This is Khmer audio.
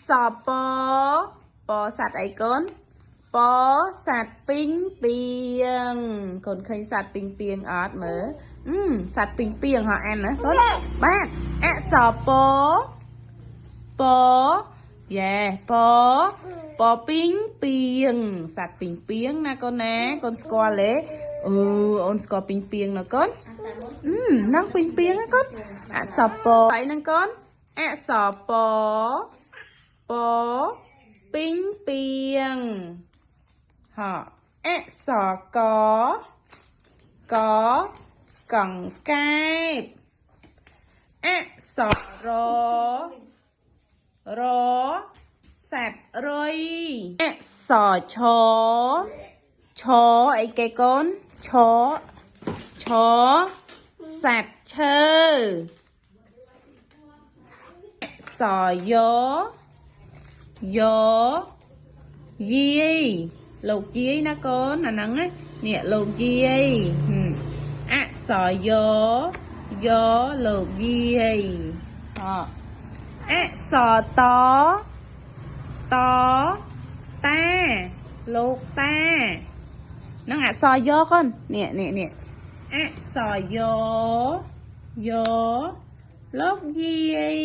សរពពសត្វអីកូនពសត្វពីងពីងកូនឃើញសត្វពីងពីងអត់មើលអឺសត្វពីងពីងហ៎អានណាកូនបាទអក្សរពពយ៉ែពពពីងពីងសត្វពីងពីងណាកូនណាកូនស្គាល់ទេអឺអូនស្គាល់ពីងពីងណាកូនអឺហ្នឹងពីងពីងណាកូនអក្សរពអីហ្នឹងកូនអក្សរពពពីងពីងហអក្សរកកកង្កែបអក្សរររសត្វរុយអក្សរឆឆអីគេកូនឆឆសត្វឈើអក្សរយយយាយលោកយាយណាកូនអាហ្នឹងណានេះលោកយាយហឹមអក្សរយយលោកយាយហអក្សរតតតាលោកតាហ្នឹងអក្សរយកូននេះនេះនេះអក្សរយយលោកយាយ